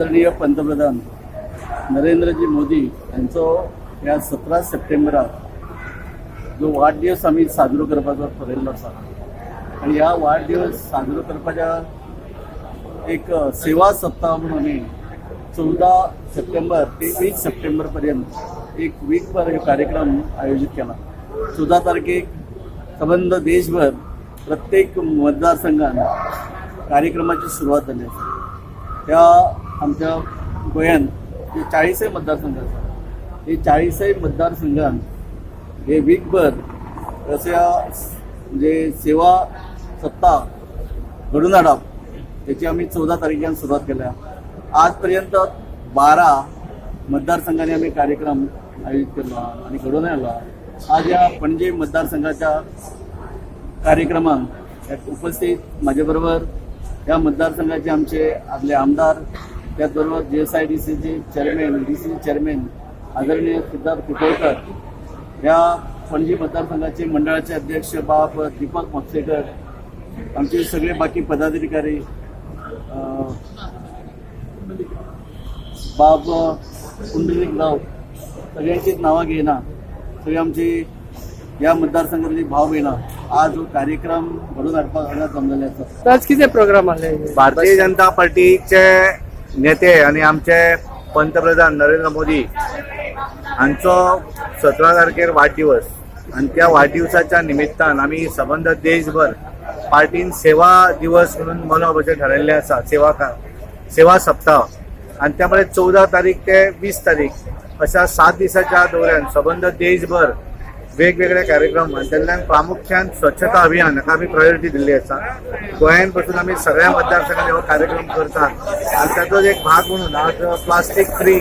आदरणीय पंतप्रधान नरेंद्रजी मोदी यांचो ह्या 17 सप्टेंबराक जो वाडदिवस आमी साजरो करपाचो ठरयल्लो आसा आनी ह्या वाडदिवस साजरो करपाच्या एक सेवा सप्ताह म्हणून आमी 14 सप्टेंबर ते 20 सप्टेंबर पर्यंत एक वीकभर हे कार्यक्रम आयोजित केला. 14 तारखेक सबंद देशभर प्रत्येक मतदारसंघात कार्यक्रमाची सुरवात जाली आसा. ह्या आमच्या गोंयांत जे 40 मतदारसंघ आसा, हे 40 मतदारसंघात हे वीकभर अशा म्हणजे सेवा सप्ताह घडून हाडप त्याची आमी 14 तारखेच्यान सुरवात केल्या. आजपर्यंत 12 मतदारसंघांनी आमी कार्यक्रम आयोजित केलो आनी घडोवन हाडलो. आज ह्या पणजे मतदारसंघाच्या कार्यक्रमाक उपस्थित माझ्या बरोबर या मतदारसंघाचे आमचे आदले आमदार, त्याचबरोबर जीएसआयडीसीचे चेअरमॅन, डीसी चेअरमॅन आदरणीय सिद्धार्थ कुटळकर, या पणजी मतदारसंघाचे मंडळाचे अध्यक्ष बाब दीपक म्हापसेकर, आमचे सगळे बाकी पदाधिकारी, बाब पुंडलिक राऊत, सगळ्यांचीच नावां घेयना. सगळी आमची ह्या मतदारसंघातली भाव भयणां आज हो कार्यक्रम घडोवन हाडपाक हांगा जमलेले आसा. आज कितें प्रोग्राम आसले? भारतीय जनता पार्टीचे नेते आणि आमचे पंतप्रधान नरेंद्र मोदी हांचो 17 तारखेर वाडदिवस आणि त्या वाडदिवसाच्या निमित्तान आमी सबंद देशभर पार्टीन सेवा दिवस म्हणून मनोवपाचें ठरयल्लें आसा, सेवा सप्ताह. आणि त्यामुळे 14 तारीख ते 20 तारीख अशा 7 दिसाच्या दौऱ्यान सबंद देशभर वेगवेगळे कार्यक्रम आणि तातूंतल्यान प्रामुख्यान स्वच्छता अभियान हाका आमी प्रायोरिटी दिल्ली आसा. गोंयान पासून आमी सगळ्या मतदारसंघांनी हो कार्यक्रम करतात आणि ताचोच एक भाग म्हणून आज प्लास्टीक फ्री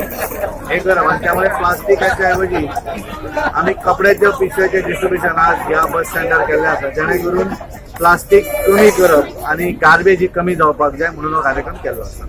हे करप आणि त्यामुळे प्लास्टिकाच्या ऐवजी आमी कपड्याच्या पिशव्याचे डिस्ट्रिब्युशन आज ह्या बस स्टँडार केल्लें आसा, जेणे करून प्लास्टीक कमी करप आणि गार्बेज ही कमी जावपाक जाय म्हणून हो कार्यक्रम केल्लो आसा.